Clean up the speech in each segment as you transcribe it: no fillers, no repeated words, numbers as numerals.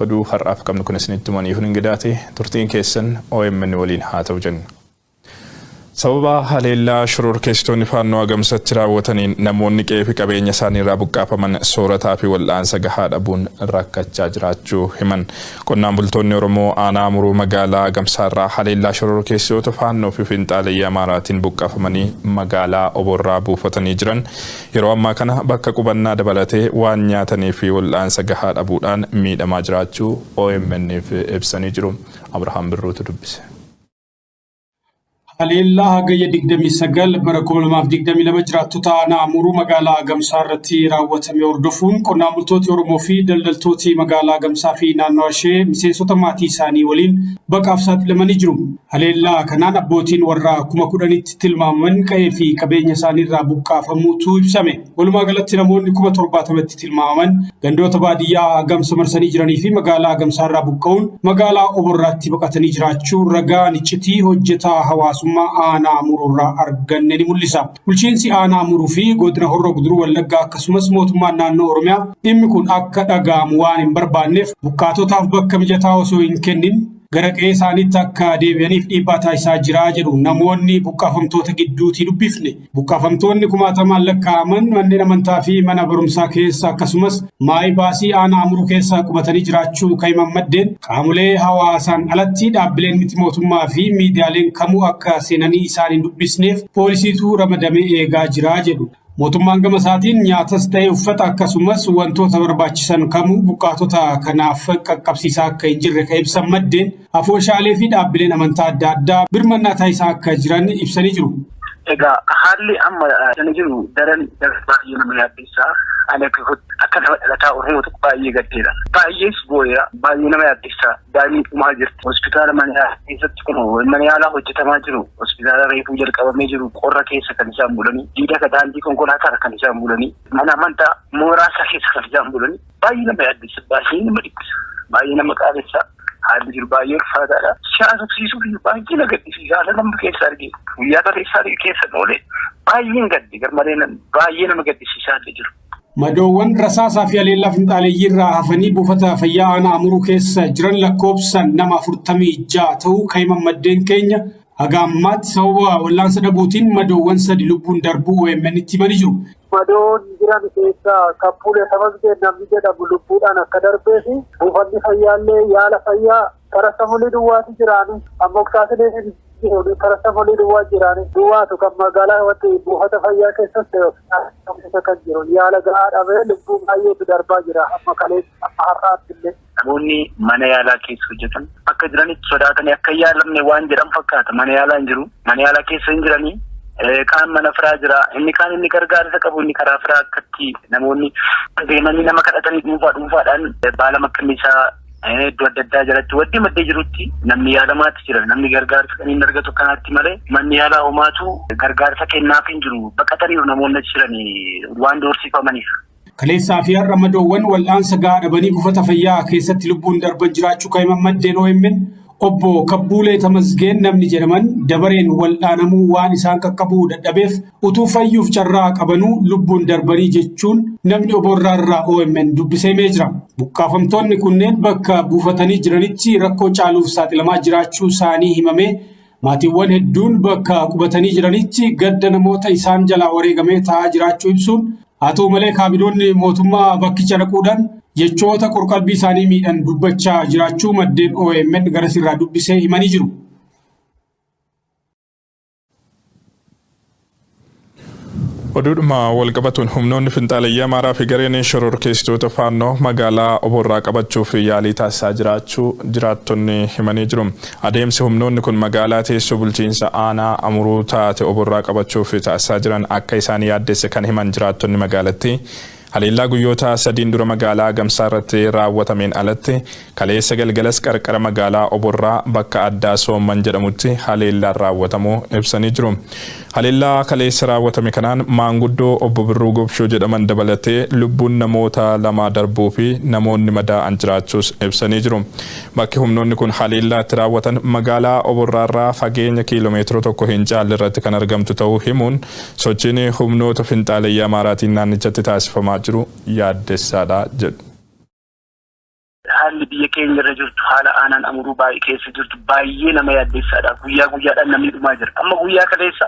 Oduu har'aaf qabnu kun isinitti himaniif hin gidaate turtiin keessan OMN waliin haa ta'u jenna. Sababa haleellaa shororkeessitoonni Faannoo Agamsatti raawwataniin namoonni qe'ee fi qabeenya isaanii irraa buqqaafaman soorataa fi wal'aansa gahaa dhabuun rakkachaa jiraachuu himan. Qonnaan bultoonni Oromoo aanaa Amuruu magaalaa Agamsaa irraa haleellaa shororkeessitoota Faannoo fi finxaaleyyii Amaaraatiin buqqaafamanii magaalaa Oborraa buufatanii jiran yeroo ammaa kana bakka qubannaa dabalatee waan nyaatanii fi wal'aansa gahaa dhabuudhaan miidhamaa jiraachuu OMN'f ibsanii jiru. Abrahaam Birruutu dubbise. Haleellaa Hagayya 29 bara 2022 jiraattota aanaa Amuruu magaalaa Agamsaa irratti raawwatame hordofuun qonnaan bultooti Oromoo fi daldaltooti magaalaa Agamsaa fi naannawa ishee miseensota maatii isaanii waliin baqaaf saaxilamanii jiru. Haleellaa kanaan abbootiin warraa 10,000tti tilmaamaman qa'ee fi qabeenya isaaniirraa buqqaafamuutu ibsame. Walumaa galatti namoonni 70,000tti tilmaamaman gandoota baadiyyaa Agamsa marsanii jiranii fi magaalaa Agamsaa irraa buqqa'uun magaalaa Oborraatti baqatanii jiraachuu ragaan iccitii hojjetaa hawaasummaa aanaa Amuruurraa arganne ni mul'isa. Bulchiinsi aanaa Amuruu fi godina Horroo Guduruu Wallaggaa akkasumas mootummaan naannoo Oromiyaa dhimmi kun akka dhaga'amu waan hin barbaanneef buqqaatotaaf bakka mijataa osoo hin kennin gara qe'ee isaaniitti akka deebi'aniif dhiibbaa taasisaa jira jedhu namoonni buqqaafamtoota gidduutii dubbifne. Buqqaafamtoonni kumaatamaan lakkaa'aman manneen amantaa fi mana barumsaa keessa akkasumas maayii baasii aanaa Amuruu keessa qubatanii jiraachuu kan himan maddeen qaamolee hawaasaan alatti dhaabbileen miti mootummaa fi miidiyaaleen kamuu akka seenanii isaan hin dubbisneef poolisiitu ramadamee eegaa jira jedhu. Mootummaan gama isaatiin nyaatas ta'e uffata akkasumas wantoota barbaachisan kamuu buqqaatota kanaaf qaqqabsiisaa akka hin jirre kan ibsan maddeen afooshaalee fi dhaabbileen amantaa adda addaa birmannaa taasisaa akka jiran ibsanii jiru. Egaa haalli amma sana jiru daran baay'ee nama yaaddessaa. Ani akka nama dhalataa Oromoo tokko baay'ee gaddeera. Baay'ees boo'eera. Baay'ee nama yaaddessaa. Daa'imni dhumaa jirti. Hospitaala mana yaalaa keessatti kun mana yaalaa hojjetamaa jiru. Hospitaala reefuu jalqabamee jiru qorra keessa kan isaan bulanii. Diida ka daandii konkolaataa kan isaan bulanii. Mana amantaa mooraa isaa keessa kan isaan bulanii. Baay'ee nama yaaddessa. Baay'ee nama dhiphisa. Baay'ee nama qaanessa. Haalli jiru baay'ee ulfaataadha. Siyaasofsiisuuf baay'ee na gaddisiisa. Haala nama keessa argee guyyaa kaleessaa keessa oole baay'een gaddi garmalee baay'ee nama gaddisiisaa haalli jiru. Madoowwan rasaasaa fi haleellaa finxaaleeyyii irraa hafanii buufata fayyaa aanaa Amuruu keessa jiran lakkoofsaan nama 46 ta'uu kan himan maddeen keenya haga ammaatti sababa wallaansa dhabuutiin madoowwan sadi lubbuun darbuu OMN itti himanii jiru. Madoon jiran keessaa Kabbuulee Tamasgeen namni jedhamu lubbuudhaan akka darbee fi buufanni fayyaallee yaala fayyaa paracetamolii duwwaatu jiraani. Amoxicillin jiru paracetamolii duwwaa jiraani. Duwwaatu kan magaalaa wanti buufata fayyaa keessas ta'e hospitaala keessa kan jiru yaala gahaa dhabee lubbuu baay'eetu darbaa jira hamma kaleessa hamma har'aatti illee. Namoonni mana yaalaa keessa hojjetan akka jiranitti sodaatanii akka hin yaalamne waan jedhan fakkaata. Mana yaalaa hin jiru. Mana yaalaa keessa hin jiranii. Kaan mana firaa jira. Inni kaan inni gargaarsa qabu inni karaa firaa akkatti namoonni deemanii nama kadhatanii dhuunfaa dhuunfaadhaan baala makkanniisaa iddoo adda addaa jalatti wanti maddee jirutti namni yaalamaatti jira. Namni gargaarsa kan inni argatu kanaatti malee manni yaalaa homaatu gargaarsa kennaaf hin jiru. Baqataniiru namoonni achi jiran waan doorsifamaniif. Kaleessaa fi har'a madoowwan wal'aansa gahaa dhabanii buufata fayyaa keessatti lubbuun darban jiraachuu kan himan maddeen OMN obbo Kabbuulee Tamasgeen namni jedhaman dabareen wal'aanamuu waan isaan qaqqabuu dadhabeef utuu fayyuuf carraa qabanuu lubbuun darbanii jechuun namni Oborraarraa OMN dubbisee himee jira. Buqqaafamtoonni kunneen bakka buufatanii jiranitti rakkoo caaluuf saaxilamaa jiraachuu isaanii himamee maatiiwwan hedduun bakka qubatanii jiranitti gadda namoota isaan jalaa wareegamee taa'aa jiraachuu ibsuun haa ta'u malee kaabinoonni mootummaa bakkicha dhaquudhaan jechoota qorqalbii isaanii miidhan dubbachaa jiraachuu maddeen OMN garasirraa dubbisee himanii jiru. Oduudhuma walqabatuun humnoonni finxaaleyyii Amaaraa fi gareen shororkeessitoota Faannoo magaalaa Oborraa qabachuuf yaalii taasisaa jiraachuu jiraattonni himanii jiru. Adeemsi humnoonni kun magaalaa teessoo bulchiinsa aanaa Amuruu taate Oborraa qabachuuf taasisaa jiran akka isaan yaaddesse kan himan jiraattonni magaalattii haleellaa guyyoota sadiin dura magaalaa Agamsaa irratti raawwatameen alatti kaleessa galgalas qarqara magaalaa Oborraa bakka addaa Soomman jedhamutti haleellaan raawwatamuu ibsanii jiru. Haleellaa kaleessa raawwatame kanaan maanguddoo obbo Birruu Gobshoo jedhaman dabalatee lubbuun namoota lamaa darbuu fi namoonni madaa'an jiraachuus ibsanii jiru. Bakki humnoonni kun haleellaa itti raawwatan magaalaa Oborraarraa fageenya kiiloomeetira tokko hin caalle irratti kan argamtu ta'uu himuun sochiin humnoota finxaaleyyii Amaaraatiin naannichatti taasifamaa jiru yaaddessaadha jedhu. Haalli biyya Biyya keenya irra jirtu, haala aanaan Amuruu baay'ee keessa jirtu baay'ee nama yaaddessaadha. Guyyaa guyyaadhaan namni dhumaa jira. Amma guyyaa kaleessa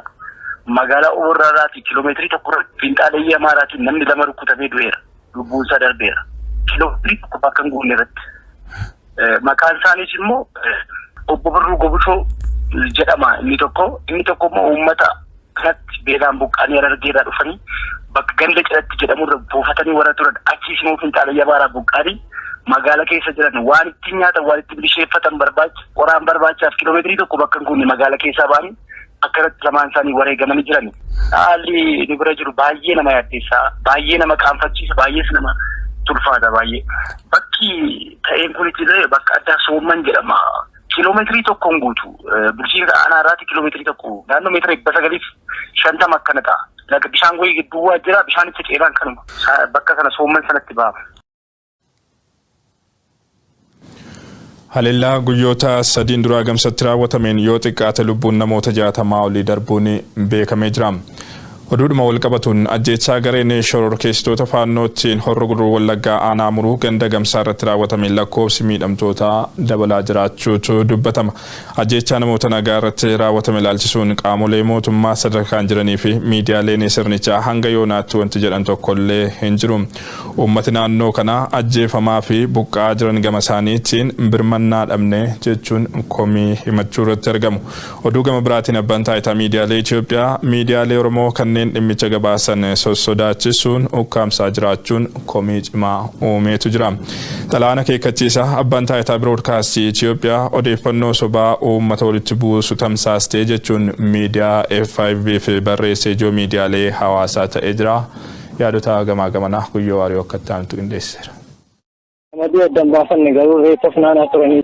magaalaa Oborraarraatii kiiloomeetirii 1 irratti fiinxaaleyyii Amaaraatiin namni 2 rukutamee du'eera. Lubbuun isaa darbeera. Kiiloomeetirii 1 bakka hin guunne irratti. Maqaan isaaniis immoo Obbo Birruu Gobushoo jedhama inni tokko. Inni tokko immoo uummata kanatti beelaan buqqaanii Harargeerraa dhufanii bakka ganda cidhatti jedhamurra buufatanii warra turan, achiis immoo finxaaleyyii Amaaraa buqqaanii magaala keessa jiran, waan ittiin nyaatan, waan ittiin bisheeffatan barbaacha, qoraan barbaachaaf kiiloomeetirii 1 bakka hin guunne magaala keessaa ba'anii akkanatti lamaan isaanii wareegamanii jiran. Haalli nu bira jiru baay'ee nama yaaddeessaa, baay'ee nama qaanfachiisa, baay'ees nama tulfaata baay'ee. Bakki ta'een kun itti ta'e bakka addaa Soomman jedhama. Kiiloomeetirii 1 hin guutu. Bulchiinsa aanaa irraati kiiloomeetirii 1 naannoo meetira 950 akkana ta'a. Laga bishaan wayii gidduu waa jira, bishaanicha ceeraan kanuma. Bakka sana Soomman sanatti ba'ama. Haleellaa guyyoota sadiin duraa Gamsatti raawwatameen yoo xiqqaate lubbuun namoota 60 olii darbuun beekamee jira. Oduudhuma walqabatuun ajjeechaa gareen shororkeessitoota Faannoottiin Horro Guduruu Wallaggaa Aanaa Amuruu ganda Gamsaa irratti raawwatameen lakkoofsi miidhamtootaa dabalaa jiraachuutu dubbatama. Ajjeechaa namoota nagaa irratti raawwatame ilaalchisuun qaamolee mootummaa sadarkaan jiranii fi miidiyaaleen sirnichaa hanga yoonaatti wanti jedhan tokkollee hin jiru. Uummati naannoo kanaa ajjeefamaa fi buqqa'aa jiran gamasaaniitiin birmannaa dhabne jechuun komii himachuu irratti argamu. Oduu gama biraatiin Abbaan Taayitaa Miidiyaalee Itoophiyaa miidiyaalee Oromoo kanneen dhimmicha gabaasan sossodaachisuun ukkaamsaa jiraachuun komii cimaa uumeetu jira. Xalayaan akeekkachiisaa Abbaan Taayitaa Biroodkaastii Itoophiyaa odeeffannoo sobaa uummata walitti buusu tamsaastee jechuun miidiyaa F5'f barreesse ijoo miidiyaalee hawaasaa ta'ee jira. Yaadota gamaa gamanaa Guyyoo Waariyoo akka itti aanutti qindeesseera. Qamadii adda hin baafanne, garuu reeffa funaanaa turanii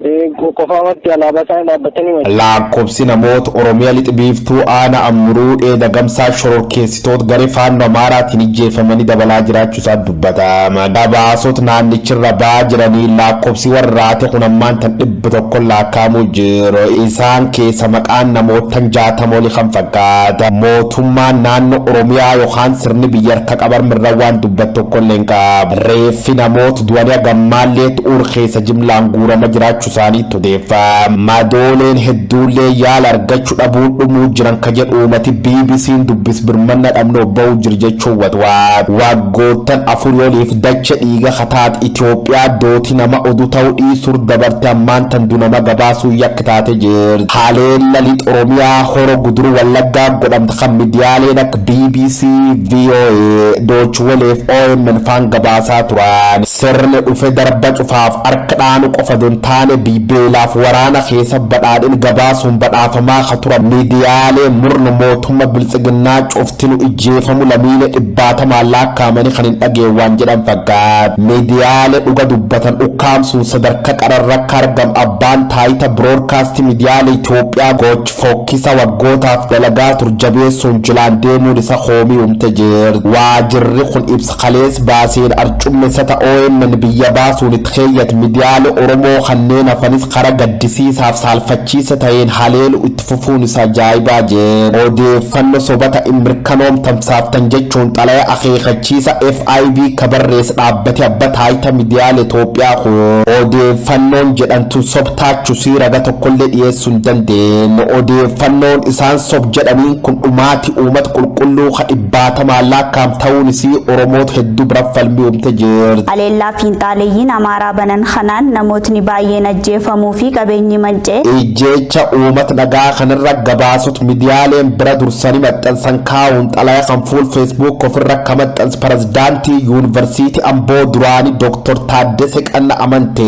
qofaamatti alaabaa isaanii dhaabbatanii. Laakkobsi namoota Oromiya Lixa Biiftuu Aana Ammuruu Dheeda Gamsaa shororkeessitoota garee Faannoo Amaaraatiin ijjeefamanii dabalaa jiraachuu isaa dubbatama. Gabaasota naannichirra ba'aa jiraniin laakkobsi warra raate kun ammaan tan 100 laakkaa'amuu jiru. Isaan keessa maqaan namoottan 60 oli kan fakkaata. Mootummaan naannoo Oromiyaa yookaan sirni biyya harka qabarmirra waan dubbat tokkollee hin qabu. Reeffi namoota du'anii hagammaallee xuur keessa jimlaan guurama jiraachu isaaniitti odeeffama. Madooleen hedduullee yaala argachu dhabuun dhumuu jiran ka jedhu uumati BBCn dubbis birmanna dhabne obba'uu jir jechuun watwaat. Waggoottan afurii oliif dache dhiiga ka taate Itoophiyaa dooti nama odu ta'u dhiisuur dabarte ammaan tan du nama gabaasuun yakk taate jirti. Haleella Lixa Oromiyaa Horo Guduru Wallaggaa godhamte kan midiyaaleen akka BBC, VOA, Deutsche Welle fi OMN faan gabaasaa turan. Sirni dhufe darba cufaaf harka dhaanu qofa don taane beelaaf waraana keessa badhaadhin gabaasuun badhaafamaa ka turan midiyaalee murna mootumma biltsiginnaa cuftinu ijjeefamu lamiilee dhibbaatamaan laakkaamani kan hin dhageen waan jedhan fakkaata. Miidiyaale dhuga dubbatan ukkaamsuun sadarka qararra akka argam abbaan taayita biroodkaasti miidiyaale Itoophiyaa goch fokkisa waggootaaf dalagaa tur jabeessuun jilaan deemuun isa koomii uumte jirt. Waajirri kun ibsa kalees baaseen arcumme sata OMN biyya baasuun itti keeyyat miidiyaale Oromoo kanneen hafanis kara gaddisiisaaf saalfachiisa ta'een haleelu itti fufuun isa ajaa'ibaa jedhe. Odeeffanno soba ta'e mirkanoom tamsaaftan jechuun xalaya akeekachiisa FIB ka barreesse dhaabbati abba taayita miidiyaale Itoophiyaa kun odeeffannoon jedhan tun sob taachusii raga tokkollee dhiyeessuu hin dandeenye. Odeeffannoon isaan sob jedhaniin kun dhumaati uumat qulqulluu ka dhibbaatamaan laakkaam ta'uun isii Oromoota hedduu bira falmii uumte jirti. Haleellaa fiinxaaleyyiin Amaaraa banan kanaan namootni baay'een ajjeefamuu fi qabeenyi manca'e. Ijjeecha uumat nagaa kanarra gabaasot midiyaaleen bira dursani maxxansan kaa'uun xalaya kan fuul Facebook ofirra ka maxxanse Pirezidaantii Yuunivarsiitii Amboo duraanii Dr. Taaddese Qanna Amante,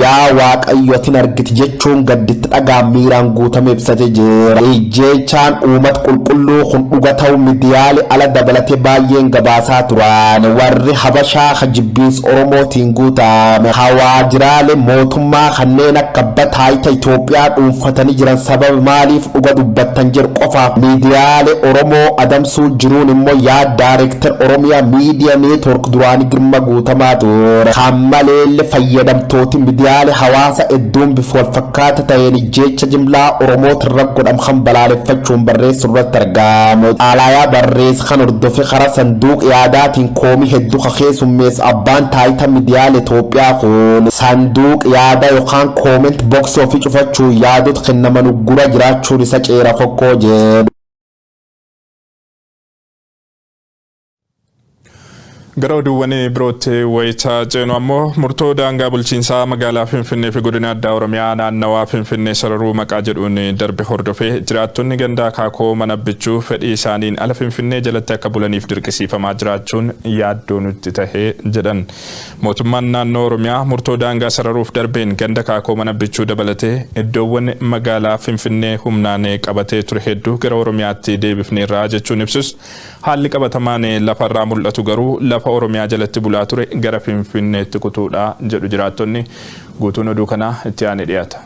yaa Waaqayyo atin argiti jechuun gadditti dhagaan miiraan guutame ibsate jira. Ijjeechaan uumat qulqulluu kun dhuga ta'u midiyaale ala dabalate baay'een gabaasaa turan. Warri Habashaa ka jibbiins Oromootiin guutame ka waajiraale mootummaa kanneen akka abba taayita Itoophiyaa dhuunfatanii jiran sababa maaliif dhuga dubbattan jedhu qofaaf miidiyaale Oromoo adamsuu jiruun immoo yaad Daarektar Oromiyaa Miidiyaa Neetwork duraanii Girma Guutamaa ture. Kan maleelle fayyadamtooti miidiyaale hawaasa hedduun bifa walfakkaata ta'een ijjeecha jimlaa Oromootirra godham kan balaaleffachuun barreessu irratti argamu. Xaalayaa barreesse kan hordofe karaa sanduuq yaadaatiin koomii hedduu ka keessummeesse abbaan taayita miidiyaale Itoophiyaa Itoophiyaa kun sanduuq yaada yookaan comment box ofii cufachuu yaadota kennaman uggura jiraachuun isa ceera fokkoo jedhu. Gara oduuwwan birootti wayitaa ceenu ammoo, murtoo daangaa bulchiinsaa magaalaa Finfinnee fi godina addaa Oromiyaa naannawaa Finfinnee sararuu maqaa jedhuun darbe hordofee jiraattonni ganda Akaakoo Mana Bichuu fedhii isaaniin ala Finfinnee jalatti akka bulaniif dirqisiifamaa jiraachuun yaaddoo nutti tahee jedhan. Mootummaan naannoo Oromiyaa murtoo daangaa sararuuf darbeen ganda Akaakoo Mana Bichuu dabalatee iddoowwan magaalaa Finfinnee humnaan qabatee ture hedduu gara Oromiyaatti deebifneerra jechuun ibsus, haalli qabatamaan lafarraa mul'atu garuu lafa Oromiyaa jalatti bulaa ture gara Finfinneetti kutuudha jedhu jiraattonni. Guutuun oduu kanaa itti aanee dhiyaata.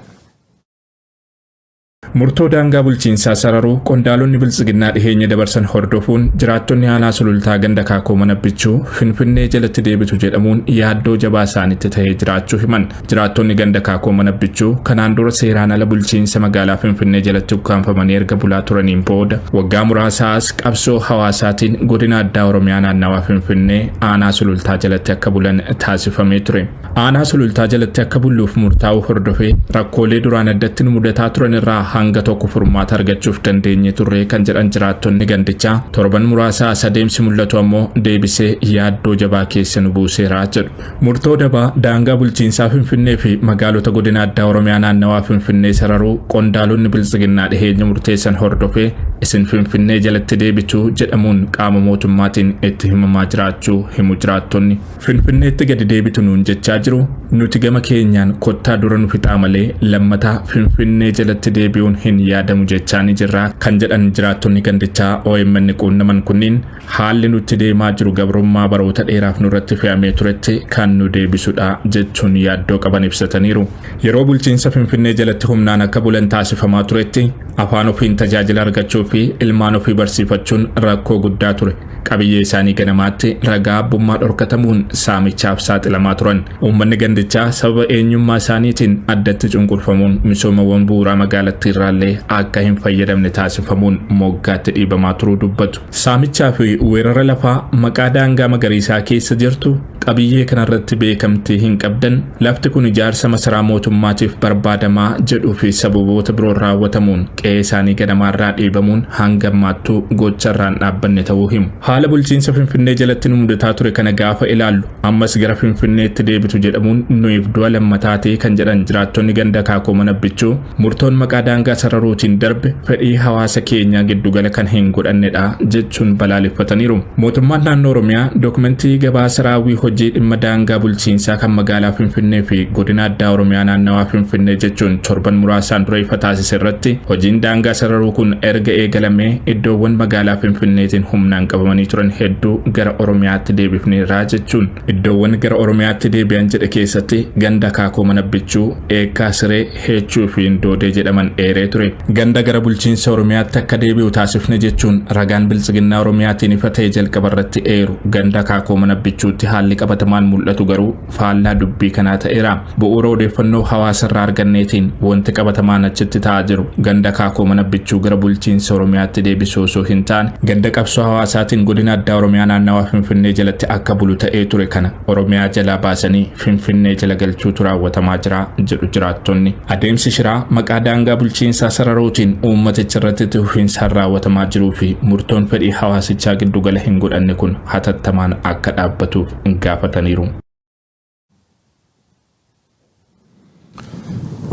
Murtoo daangaa bulchiinsaa sararuu qondaalonni Biltsiginnaa dhiheenya dabarsan hordofuun jiraattonni aanaa Sulultaa ganda Kaakoo Mana Bichuu Finfinnee jalatti deebitu jedhamuun yaaddoo jabaa isaanitti ta'ee jiraachuu himan. Jiraattonni ganda Kaakoo Mana Bichuu kanaan dura seeraan ala bulchiinsa magaalaa Finfinnee jalatti ukkaanfamanii erga bulaa turaniin booda waggaa muraasaas qabsoo hawaasaatiin godina addaa Oromiyaa naannawaa Finfinnee aanaa Sulultaa jalatti akka bulan taasifamee ture. Aanaa Sulultaa jalatti akka bulluuf murtaa'uu hordofee rakkoolee duraan addatti nu mudataa turan irraa hanga tokko furmaata argachuuf dandeenye turre kan jedhan jiraattonni gandichaa, torban muraasaa as adeemsi mul'atu ammoo deebisee yaaddoo jabaa keessa nu buuseera jedhu. Murtoo dabaa daangaa bulchiinsaa Finfinnee fi magaalota godina addaa Oromiyaa naannawaa Finfinnee sararuu qondaalonni Biltsiginnaa dhiheenya murteessan hordofee isin Finfinnee jalatti deebitu jedhamuun qaama mootummaatiin itti himamaa jiraachuu himu jiraattonni. Finfinneetti gadi deebitu nuun jechaa jiru, nuti gama keenyaan kottaa dura nu fixaa malee lammataa Finfinnee jalatti deebi'uun hin yaadamu jechaa ni jirra kan jedhan jiraattonni gandichaa OMN quunnaman kunniin, haalli nutti deemaa jiru gabrummaa baroota dheeraaf nurratti fe'amee turetti kan nu deebisudha jechuun yaaddoo qaban ibsataniiru. Yeroo bulchiinsa Finfinnee jalatti humnaan akka bulan taasifamaa turetti afaan ofiin tajaajila argachuu fi ilmaan ofii barsiifachuun rakkoo guddaa ture. Qabiyyee isaanii ganamaatti ragaa abbummaa dhorkatamuun saamichaaf saaxilamaa turan. Uummanni gandichaa sababa eenyummaa isaaniitiin addatti cunqurfamuun misoomawwan bu'uuraa magaalattii irraallee akka hin fayyadamne taasifamuun moggaatti dhiibamaa turuu dubbatu. Saamichaa fi weerara lafaa maqaa daangaa magariisaa keessa jirtu, qabiyyee kanarratti beekamtii hin qabdan, lafti kun ijaarsa masaraa mootummaatiif barbaadamaa jedhuu fi sababoota biroon raawwatamuun qe'ee isaanii ganamaarraa dhiibamuun hanga ammaattuu gocha irraan dhaabbanne ta'uu himu. Haala bulchiinsa Finfinnee jalatti nu mudataa ture kana gaafa ilaallu ammas gara Finfinneetti deebitu jedhamuun nuyiif du'a lammataa ta'e kan jedhan jiraattonni ganda Akaakoo Mana Bichuu, murtoon maqaa daangaa sararuutiin darbe fedhii hawaasa keenyaa giddugala kan hin godhannedha jechuun balaaleffataniiru. Mootummaan naannoo Oromiyaa dookumentii gabaasa raawwii hojii dhimma daangaa bulchiinsaa kan magaalaa Finfinnee fi godina addaa Oromiyaa naannawaa Finfinnee jechuun torban muraasaan dura ifa taasise irratti hojiin daangaa sararuu kun erga eegalamee iddoowwan magaalaa Finfinneetiin humnaan qabamanii turan hedduu gara Oromiyaatti deebifneerra jechuun iddoowwan gara Oromiyaatti deebi'an jedhe keessatti ganda Akaakoo Mana Bichuu, Eekkaa Siree, Heechuu fi Indoodee jedhaman eeree ture. Ganda gara bulchiinsa Oromiyaatti akka deebi'u taasifne jechuun ragaan Biltsiginnaa Oromiyaatiin ifa ta'e jalqaba irratti eeru ganda Akaakoo Mana Bichuutti haalli qabatamaan mul'atu garuu faallaa dubbii kanaa ta'eera. Bu'uura odeeffannoo hawaasa irraa arganneetiin wanti qabatamaan achitti ta'aa jiru ganda Akaakoo Mana Bichuu gara bulchiinsa Oromiyaatti deebisuu osoo hin taane ganda qabsoo hawaasaatiin godina addaa Oromiyaa naannawaa Finfinnee jalatti akka bulu ta'ee ture kana Oromiyaa jalaa baasanii Finfinnee jala galchuutu raawwatamaa jira jedhu jiraattonni. Adeemsi shiraa maqaa daangaa bulchiinsaa sararuutiin uummaticha irratti itti fufiinsaan raawwatamaa jiruu fi murtoon fedhii hawaasichaa giddugala hin godhanne kun hatattamaan akka dhaabbatuuf gaafataniiru.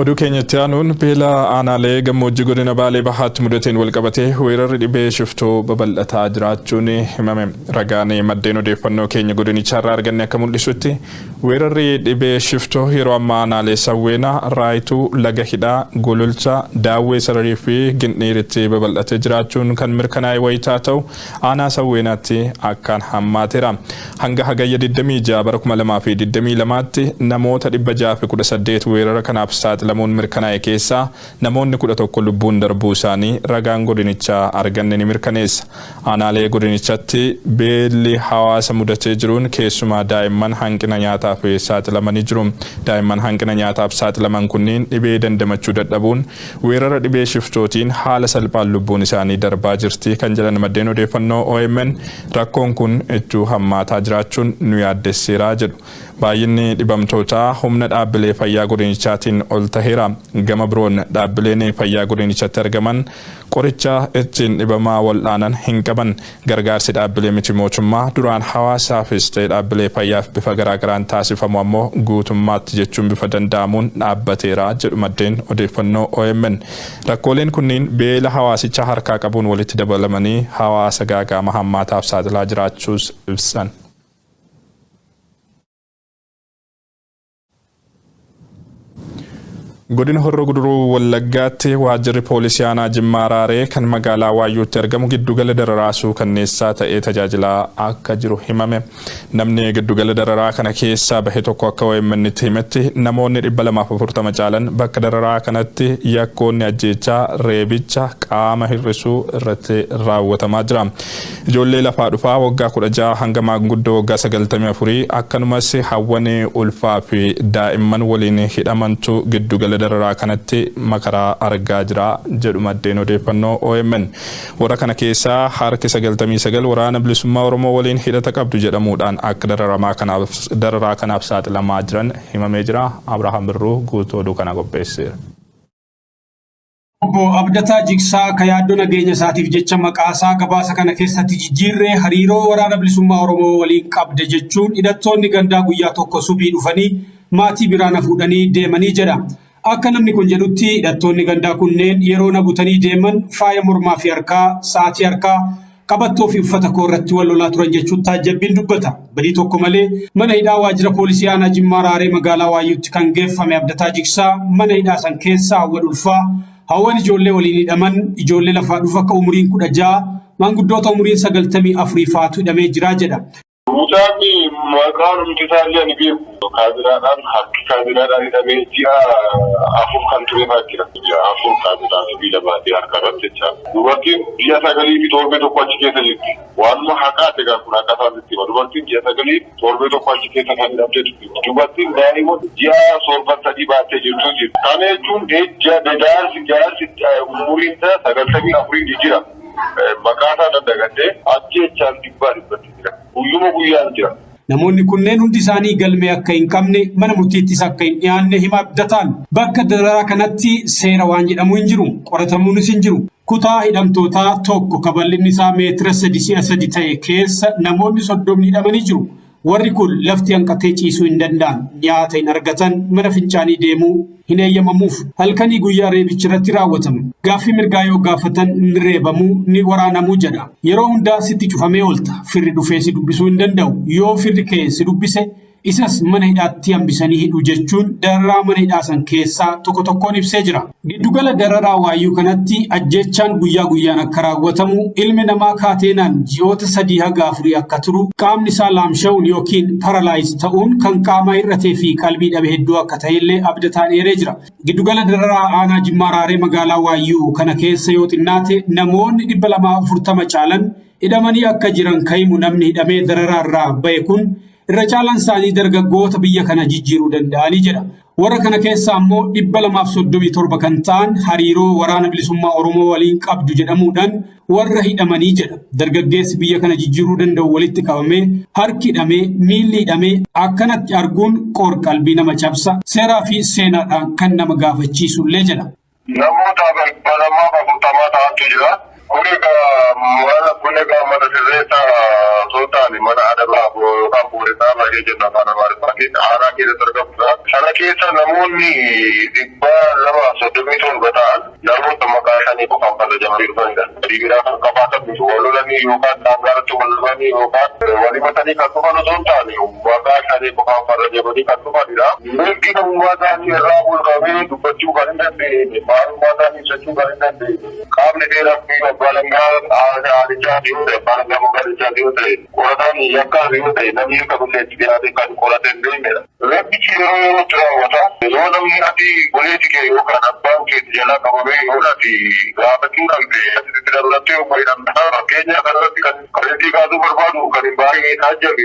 Oduu keenyatti aanuun, beela aanaalee gammoojjii godina Baalee Bahaatti mudateen walqabatee weerarri dhibee shiftoo babal'ataa jiraachuun himame. Ragaan maddeen odeeffannoo keenya godinichaarraa arganne akka mul'isutti weerarri dhibee shiftoo yeroo ammaa aanaalee Sawweenaa, Raayituu, Laga Hidhaa, Gololchaa, Daawwee Sararii fi Gindhiiritti babal'atee jiraachuun kan mirkanaa'e wayitaa ta'u, aanaa Sawweenaatti akkaan hammaateera. Hanga Hagayya 26 bara 2022tti namoota 618 weerara kanaaf saaxilamaniiru. saaxilamuun mirkanaa'e keessaa namoonni 11 lubbuun darbuu isaanii ragaan godinichaa arganne ni mirkaneessa. Aanaalee godinichatti beelli hawaasa mudatee jiruun keessumaa daa'imman hanqina nyaataaf saaxilamanii jiru. Daa'imman hanqina nyaataaf saaxilaman kunniin dhibee dandamachuu dadhabuun weerara dhibee shiftootiin haala salphaan lubbuun isaanii darbaa jirti kan jedhan maddeen odeeffannoo OMN, rakkoon kun iddoo hammaataa jiraachuun nu yaaddesseera jedhu. Baay'inni dhibamtootaa humna dhaabbilee fayyaa godinichaatiin ol taheera. Gama biroon dhaabbileen fayyaa godinichatti argaman qoricha ittiin dhibamaa wal'aanan hin qaban. Gargaarsi dhaabbilee miti mootummaa duraan hawaasaafis ta'e dhaabbilee fayyaaf bifa garaagaraan taasifamu ammoo guutummaatti jechuun bifa danda'amuun dhaabbateera jedhu maddeen odeeffannoo OMN. Rakkooleen kunniin beela hawaasicha harkaa qabuun walitti dabalamanii hawaasa gaagaama hammaataaf saaxilaa jiraachuus ibsan. Godina Horroo Guduruu Wallaggaatti waajjirri poolisii aanaa Jimmaa Raaree kan magaalaa Waayyuutti argamu giddugala dararaa suukanneessaa ta'ee tajaajilaa akka jiru himame. Namni giddugala dararaa kana keessaa bahe tokko akka OMN'tti himetti, namoonni 240 caalan bakka dararaa kanatti yakkoonni ajjeechaa, reebicha, qaama hir'isuu irratti raawwatamaa jira. Ijoollee lafaa dhufaa waggaa 16 hanga maanguddoo waggaa 94, akkanumas hawwan ulfaa fi daa'imman waliin hidhamantu giddugala dararaa kanatti makaraa argaa jira jedhu maddeen odeeffannoo OMN. Warra kana keessaa harki 99 Waraana Bilisummaa Oromoo waliin hidhata qabdu jedhamuudhaan akka dararaa kanaaf saaxilamaa jiran himamee jira. Abrahaam Birruu guutuu oduu kana qopheesseera. Obbo Abdataa Jigsaa ka yaaddoo nageenya isaatiif jecha maqaasaa gabaasa kana keessatti jijjiirree, hariiroo Waraana Bilisummaa Oromoo waliin qabde jechuun hidhattoonni gandaa guyyaa tokko subii dhufanii maatii biraa na fuudhanii deemanii jedha. Akka namni kun jedhutti, hidhattoonni gandaa kunneen yeroo na butanii deeman faaya mormaa fi harkaa, sa'aatii harkaa, qabattoo fi uffata koo irratti wal lolaa turan jechuun taajjabbiin dubbata. Badii tokko malee mana hidhaa waajjira poolisii aanaa Jimmaa Raaree magaalaa Waayyuutti kan geeffame Abdataa Jigsaa, mana hidhaa san keessa hawwan ulfaa, hawwan ijoollee waliin hidhaman, ijoollee lafaa dhufa akka umuriin 16, maanguddoota umuriin 94 faatu hidhamee jira jedha. Mucaan maqaan hundi isaallee ani beeku, kaabiraadhaan harki kaabiraadhaan hidhamee ji'a 4 kan ture fa'aa jira. Ji'a 4 kaabiraa sibiila baatee harka irratti jecha. Dubartiin ji'a 9 fi torbee tokko achi keessa jirti. Waanuma haqaati egaa, kun haqa isaan sitti hima. Dubartiin ji'a 9 torbee tokko achi keessa kan hidhamtee turte. Dubartiin daa'ima ji'a 7 3 baattee jirtu jirti. Kana jechuun jaarsi umuriin isaa 94n jira. Maqaa isaa daddagadhee ajjeechaan dhibbaa dhibbatti jira. Guyyuma guyyaan jira. Namoonni kunneen hundi isaanii galmee akka hin qabne, mana murtiittis akka hin dhiyaanne hima Abdataan. Bakka dararaa kanatti seera waan jedhamu hin jiru. Qoratamuunis hin jiru. Kutaa hidhamtootaa tokko kabal'inni isaa meetira 3 si'a 3 ta'e keessa namoonni 30 hidhamanii jiru. Warri kun lafti hanqatee ciisuu hin danda'an. Nyaata hin argatan, mana fincaanii deemuu hin eeyyamamuuf. Halkanii guyyaa reebichi irratti raawwatama. Gaaffii mirgaa yoo gaafatan ni reebamuu, ni waraanamuu jedha. Yeroo hundaa sitti cufamee oolta. Firri dhufee si dubbisuu hin danda'u. Yoo firri kee si dubbise, isas mana hidhaatti hambisanii hidhu jechuun dararaa mana hidhaa san keessaa tokko tokkoon ibsee jira. Giddugala dararaa Waayyuu kanatti ajjeechaan guyyaa guyyaan akka raawwatamu, ilmi namaa kaateenaan ji'oota 3 haga 4 akka turu, qaamni isaa laamsha'uun yookiin paralyze ta'uun kan qaamaa hir'atee fi qalbii dhabe hedduu akka ta'ellee Abdataan eeree jira. Giddugala dararaa aanaa Jimmaa Raaree magaalaa Waayyuu kana keessa yoo xinnaate namoonni 240 caalan hidhamanii akka jiran kahimu namni hidhamee dararaa irraa bahe kun, irra caalaan isaanii dargaggoota biyya kana jijjiiruu danda'anii jedha. Warra kana keessaa immoo 237 kan ta'an hariiroo Waraana Bilisummaa Oromoo waliin qabdu jedhamuudhaan warra hidhamanii jedha. Dargaggeessi biyya kana jijjiiruu danda'u walitti qabamee, harki hidhamee, miilli hidhamee akkanatti arguun qoor qalbii nama cabsa. Seeraa fi seenaadhaan kan nama gaafachiisu illee jedha. Namoota 240 ta'antu jira. Kun egaa mana, kun egaa mana sirreessaa osoo taane mana adabaa yookaan poolisii baay'ee jenna afaan Amaariffaatiin, aanaa keessatti argamudha. Sana keessa namoonni 237 ta'an namoota maqaa shanii qofaan farrajamanii dhufanidha. Biraa kan qabaatan miti, wal lolanii yookaan daangaarratti wal lolanii yookaan wal himatanii kan dhufan osoo hin taane, maqaa shanii qofaan farrajamanii kan dhufanidha. Mirgi namummaa isaanii irraa mulqamee dubbachuu kan hin dandeenye, maalummaa isaanii ibsachuu kan hin dandeenye, qaamni seeraa kamiyyuu abbaa Abbaa alangaa aanichaa yoo ta'e, abbaa alangaa magaalichaa yoo ta'e, qorataan yakkaa yoo ta'e, namni akka bulleetti dhiyaate kan qorate hin beeknedha. Rabbichi yeroo yerootti raawwata. Yoo namni ati goleessi kee yookaan abbaan kee jalaa qabamee yoo ati gaafachuu dhabde asitti dabalatee obbo hidhamtaa fakkeenya kanarratti kan kareetii kaasuu barbaadu kan hin baay'ee taajjabe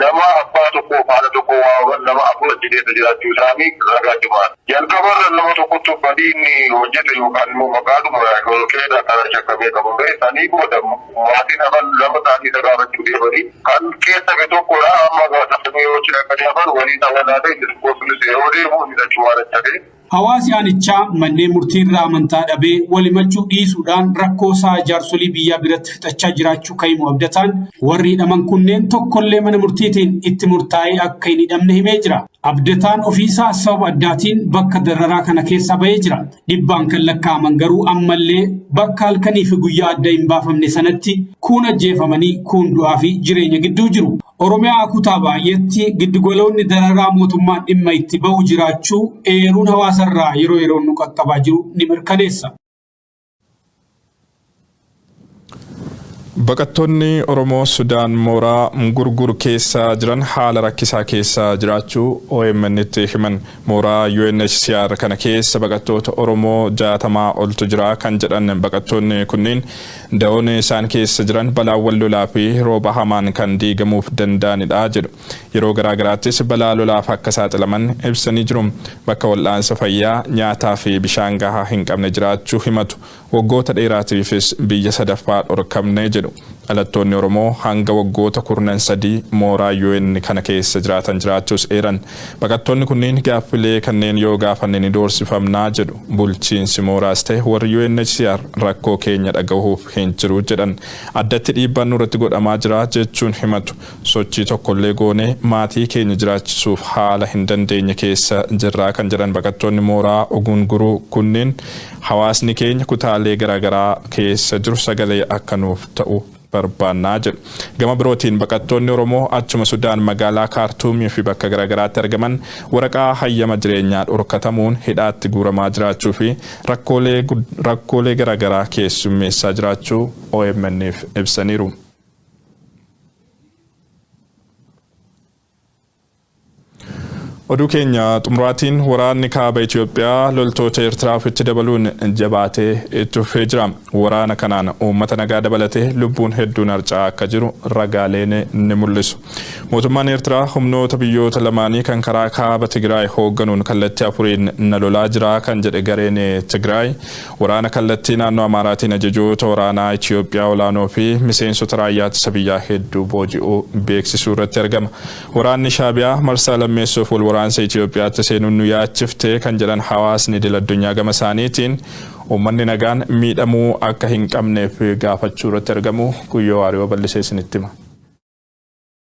nama abbaa tokko haadha tokko waa nama afur achi keessa jiraachuu isaanii ragaa cimaadha. Jalqabarra nama tokkotti badii inni hojjete yookaan immoo maqaadhuma keedha kana shakkamee qabame sanii booda maatiin hafan lama ta'anii isa gaafachuu deemanii kan keessa be tokkodha amma gaafatanii yoo cidha hafan waliin hawwanaa ta'e sunis yeroo deemu inni achumaan achate. Hawaasi aanichaa manneen murtii irraa amantaa dhabee walimachuu dhiisuudhaan rakkoo isaa jaarsolii biyyaa biratti fixachaa jiraachuu kan himu Abdataan, warri hidhaman kunneen tokkollee mana murtiitiin itti murtaa'ee akka hin hidhamne himee jira. Abdataan ofiisaa sababa addaatiin bakka dararaa kana keessaa bahee jira. Dhibbaan kan lakkaa'aman garuu ammallee bakka halkanii fi guyyaa adda hin baafamne sanatti kuun ajjeefamanii kuun du'aa fi jireenya gidduu jiru. Oromiyaa kutaa baay'eetti giddugaloonni dararaa mootummaan dhimma itti bahu jiraachuu eeruun hawaasarraa yeroo yeroon nu qaqqabaa jiru ni mirkaneessa. Baqattoonni Oromoo Sudaan mooraa Gurgur keessa jiran haala rakkisaa keessa jiraachuu OMN'tti himan. Mooraa UNHCR kana keessa baqattoota Oromoo 60 oltu jira kan jedhan baqattoonni kunniin, da'oon isaan keessa jiran balaawwan lolaa fi rooba hamaan kan diigamuuf danda'anidha jedhu. Yeroo garaa garaattis balaa lolaaf akka saaxilaman ibsanii jiru. Bakka wal'aansa fayyaa, nyaataa fi bishaan gahaa hin qabne jiraachuu himatu. Waggoota dheeraatiifis biyya sadaffaa dhorkamne jedhu. Dhalattoonni Oromoo hanga waggoota 13 mooraa UN kana keessa jiraatan jiraachuus eeran. Baqattoonni kunniin gaaffilee kanneen yoo gaafanne ni doorsifamnaa jedhu. Bulchiinsi mooraas ta'e warri UNHCR rakkoo keenya dhagahuuf hin jiru jedhan. Addatti dhiibbaan nurratti godhamaa jira jechuun himatu. Sochii tokkollee goonee maatii keenya jiraachisuuf haala hin dandeenye keessa jirraa kan jedhan baqattoonni mooraa Ogunguruu kunneen, hawaasni keenya kutaalee garaagaraa keessa jiru sagalee akka nuuf ta'u barbaannaa jedhu. Gama birootiin baqattoonni Oromoo achuma Sudaan magaalaa Kaartuumii fi bakka garaagaraatti argaman waraqaa hayyama jireenyaa dhorkatamuun hidhaatti guuramaa jiraachuu fi rakkoolee garaagaraa keessummeessaa jiraachuu OMN'f ibsaniiru. Oduu keenya xumuraatiin, waraanni kaaba Itoophiyaa loltoota Eertiraa ofitti dabaluun jabaatee itti fufee jira. Waraana kanaan uummata nagaa dabalatee lubbuun hedduun harca'aa akka jiru ragaaleen ni mul'isu. Mootummaan Eertiraa humnoota biyyoota lamaanii kan karaa kaaba Tigraay hoogganuun kallattii afuriin na lolaa jira kan jedhe gareen Tigraay, waraana kallattii naannoo Amaaraatiin ajajoota waraanaa Itoophiyaa olaanoo fi miseensota raayyaa ittisa biyyaa hedduu booji'uu beeksisuu irratti argama. Waraanni Shaabiyaa marsaa lammeessuuf wal waraansa Itoophiyaatti seenuun nu yaachifte kan jedhan hawaasni idil addunyaa gama isaaniitiin uummanni nagaan miidhamuu akka hin qabneef gaafachuu irratti argamu. Guyyoo Waariyoo bal'isee isinitti hima.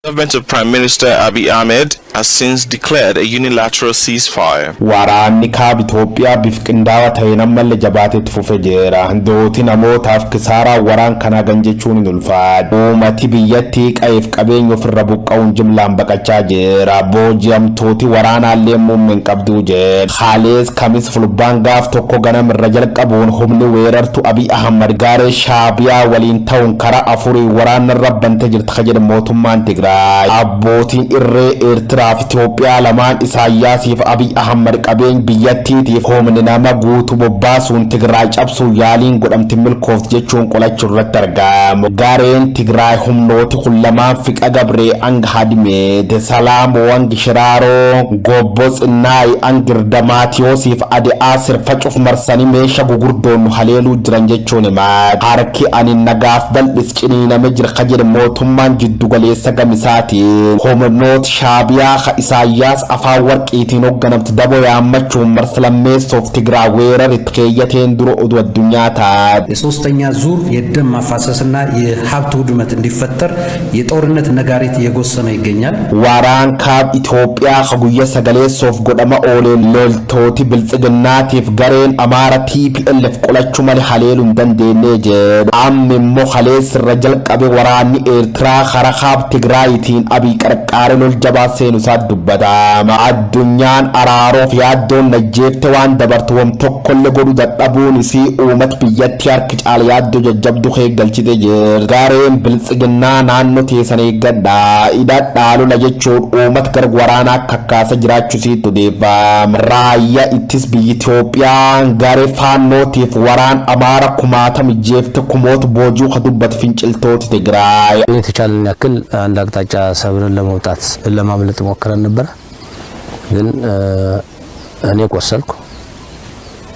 Government of Prime Minister Abiy Ahmed has since declared a unilateral ceasefire. Waraanni kaaba Itoophiyaa bifa qindaawaa ta'een ammallee jabaatee itti fufee jira. Dooti namootaaf kisaaraa waraan kanaa gan jechuun hin ulfaatu. Uummati biyyattii qa'eef qabeenya ofirra buqqa'uun jimlaan baqachaa jira. Booji'amtooti waraanaallee muummeen qabduu jira. Haalees Kamis Fulbaan gaaf 1 ganamirra jalqabuun humni weerartu Abiy Ahmad gaaree Shaabiyaa waliin ta'uun karaa afurii waraana rabbante jirti ka jedhe mootummaan Tigraay. Abbootiin irree Eertiraa fi Itoophiyaa lamaan Isaayyaasiif Abiy Ahmad qabeenya biyyattiitiif humni nama guutuu bobbaasuun Tigraay cabsuun yaaliin godhamti milkoofti jechuun qolachuu irratti argamu. Gareen Tigraay humnooti kun lamaan Fiqa Gabree hanga Hadmeet, Salaamoo hanga Shiraaroo, Gobbo Tsinnaayi hanga Girda Maatiyoosiif Ade Asir facuuf marsanii meeshaa gugurdoon nu haleeluu jiran jechuun himaa. Harki ani nagaaf bal'is ciniiname jira ka jedhe mootummaan jiddu galeessa gamisaatiin humnoota Shaabiyaa ka Isaayyaas afaan warqiitiin hoogganamti daboo yaammachuun marsa lammeessoof Tigraay weeraritti keeyyateen dura oduu addunyaa taate. የሶስተኛ ዙር የደም ማፋሰስና የሀብት ውድመት እንዲፈጠር የጦርነት ነጋሪት እየጎሰመ ይገኛል። Waraan kaab Itoophiyaa ka guyya sagaleessoof godhama ooleen loltooti biltsiginnaatiif gareen Amaara TPLF qolachuu malee haleeluu hin dandeenye jedhu. Amma immoo haleessirra jalqabe waraanni Eertiraa karaa kaab Tigraay Tigraayitiin Abiy qarqaaree lol jabaa seenu isaa dubbatama. Addunyaan araaroof yaaddoon najjeefte waan dabartu wam tokkollee godhu dadhabuun isii uummata biyyattii harki caala yaaddoo jajjabdu keeggalchite jirti. Gareen biltsiginnaa naannoo teessan eeggadhaa hidhadhaa lola jechuun uummata gara waraanaa kakkaasa jiraachuu isiitti odeeffama. Raayyaa ittis biyya Itoophiyaa garee faannootiif waraan Amaara kumaatama ijjeefte kumoota boojuu ka dubbate finciltooti Tigraay. የተቻለን ያክል አንድ አቅጣጫ ሰብረን ለመውጣት ለማምለጥ ሞክረን ነበረ። ግን እኔ ቆሰልኩ፣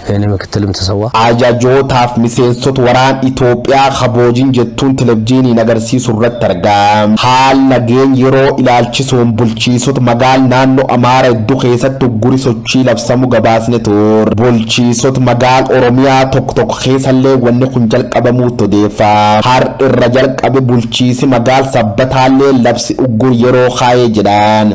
የእኔ ምክትልም ተሰዋ። Ajajootaaf miseensota waraan Itoophiyaa kaboojin jettuun televizyiiniin agarsiisu irratti argama. Haal nageenya yeroo ilaalchisuun bulchiisota magaal naannoo Amaara hedduu keessatti ugguri sochii labsamu gabaasne ture. Bulchiisota magaal Oromiyaa tokko tokko keessallee wanni kun jalqabamuutti odeeffama. Har irra jalqabe bulchiisi magaal sabbataallee labsi uggur yeroo kaayee jedhan.